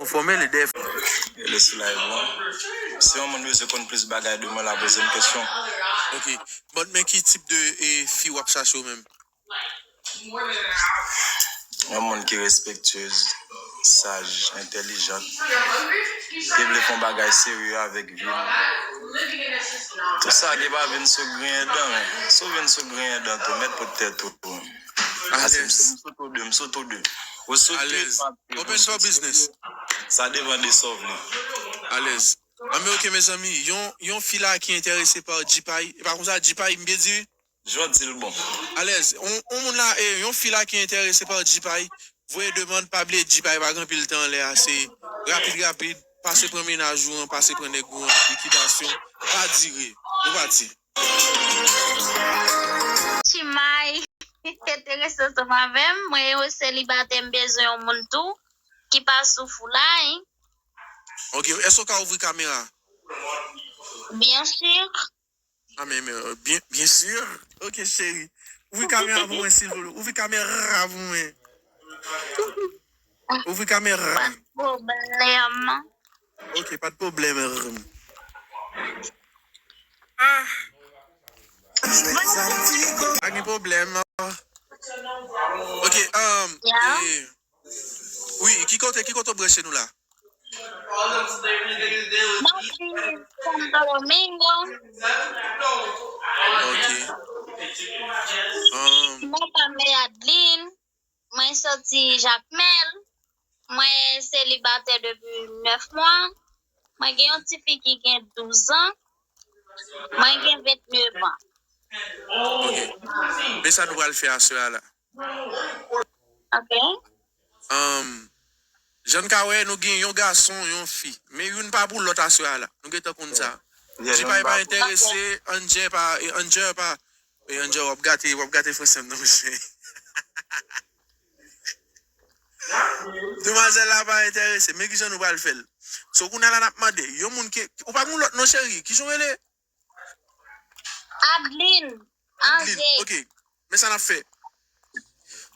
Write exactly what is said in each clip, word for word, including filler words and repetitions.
konfòme, li dèyè. Rele sou live lan. Si yon moun bezwen konn plis bagay de mwen, l a poze m kesyon. Ok. Bon, men ki tip de e, fi w ap chache w menm? Yon moun ki respektyez, saj, entèlijant, ki vle fè yon bagay serye avèk vi l. Tout sa ki pa vin sou griyen dan, men. Si w vin sou griyen dan tou, mèt pot tèt ou. Paske m sou, m sou tou de, m sou tou de. Ou sou tou, m ap di, ou sou tou de. Sa depann de sa w vle. Alèz. Anben, ok, mezanmi, yon, yon fi la ki enterese pa Djipay, e pa konsa, Djipay, m byen di wi? Jan w di l bon. Alèz, on, on moun la, e, yon fi la ki enterese pa Djipay, voye demann, pa bliye Djipay pa gen anpil tan anlè a, se rapid, rapid, pase pran mennaj ou an, pase pran nèg ou an, likidasyon, pa dire, nou pati. Chimay, enterese ansanm avè m, mwen yon selibatè, m bezwen yon moun tou, ki pa sou foulay. Ok, èske w ka ouvri kamera? Bien sûr. Ah, men, men, euh, bien, bien sûr. Ok, cheri. Ouvri kamera pou mwen, silvouplè. Ouvri kamera pou mwen. Ouvri kamera. Pa de pwoblèm. Ok, pa de pwoblèm. Ah. Pa gen pwoblèm. Ok, um, yeah. E, wi, ki kote, ki kote w branche nou la? Mwen viv Santo Domingo. Ok. Um, non pa m Adeline. Mwen soti Jakmèl. Mwen selibatè depi nèf mwa. Mwen gen yon ti fi ki gen douz an. Mwen gen vennèf an. Ok. Men sa nou pral fè aswè a la. Ok. Um, jan n ka wè, nou gen yon gason, yon fi. Men youn pa pou lòt aswè a la. Nou gentan konn sa. Djipay pa enterese, Andjè pa, e, Andjè pa, e, Andjè, w ap gate, w ap gate fransè m nan, monchè. Demwazèl la pa enterese, men kijan nou pral fè l? So, kounye a la n ap mande, yon moun ki, ou pa gen yon lòt non, cheri, kijan w rele? Adeline. Adeline, ok. Men sa n ap fè.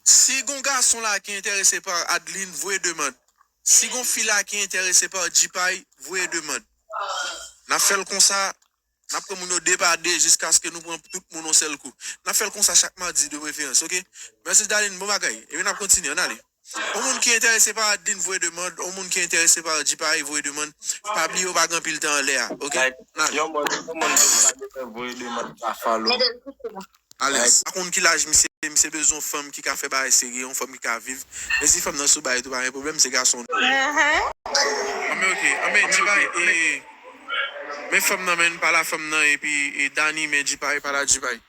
Si gon gason la ki enterese pa Adeline, voye demann. Si gon fi la ki enterese pa Djipay, voye demann. N ap fè l konsa, n ap pran moun yo de pa de jiskaske nou pran tout moun yon sèl kou. N ap fè l konsa chak madi de preferans, ok? Mèsi Darline, bon bagay. Epi n ap kontinye, ann ale. Yon moun ki enterese pa Adeline, voye demann. Yon moun ki enterese pa Djipay, voye demann. Pa bliye, w pa gen anpil tan anlè a, ok? Like, n ale. Yon moun, yon moun ki pa bezwen voye demann, pa follow. Alèz. Pa konn ki laj misye, misye bezwen yon fanm ki ka fè bagay serye, yon fanm ki ka viv. Men si fanm nan sou bagay tou, pa gen pwoblèm, se gason. Anben, ok. Anben, Djipay, e, men fanm nan, men pale a fanm nan, epi, e, Dani, men Djipay, pale a Djipay.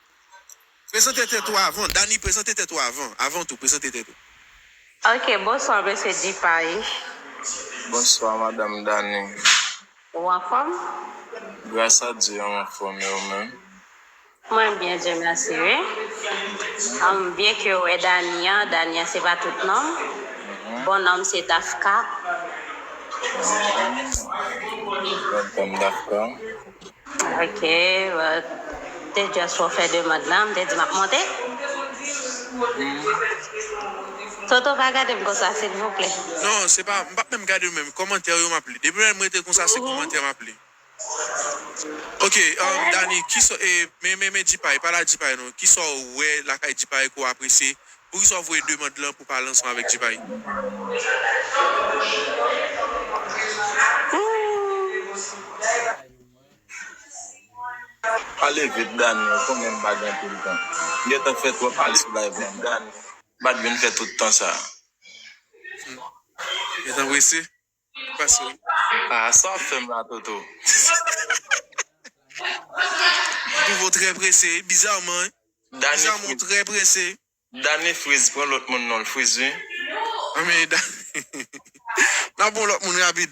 Prezante tèt ou avan, Dani, prezante tèt ou avan. Avan tou, prezante tèt ou. Ok, bonswa, mesye Djipay. Bonswa, madanm Dani. Ou anfòm? Gras a Dye, m anfòm, e ou menm? Mwen byen, Dye mèsi, wi. Am, byen ke w wè Dani an, Dani an se pa tout nonm. Bon nonm se Dafka. Welcome, Dafka. Ok, well, te just pou fè demann nan, m te di m ap monte. Toto, pa gade m konsa, silvouplè. Non, se pa, m p ap menm gade w menm. Kòmantè yo m ap li. Depi lè m rete konsa, se kòmantè m ap li. Ok, um, Dani, kisa, e, men, men, men Djipay, pale a Djipay non. Kisa w wè lakay Djipay ke w apresye? Poukisa w voye demann lan pou pale ansanm avèk Djipay? Pale vit, Dani, ou konnen m pa gen anpil tan. M gentan fè twòp al sou live lan, Dani. M pa t vin fè tout tan sa. Gentan prese? Pase wi. Ah, sa w ap fè m la, Toto? M twouve w trè prese, bizarman, wi. Bizarman, w trè prese. Dani Friz, pran lòt moun non, l Friz, wi. Anben, Da-, n ap pran lòt moun rapid.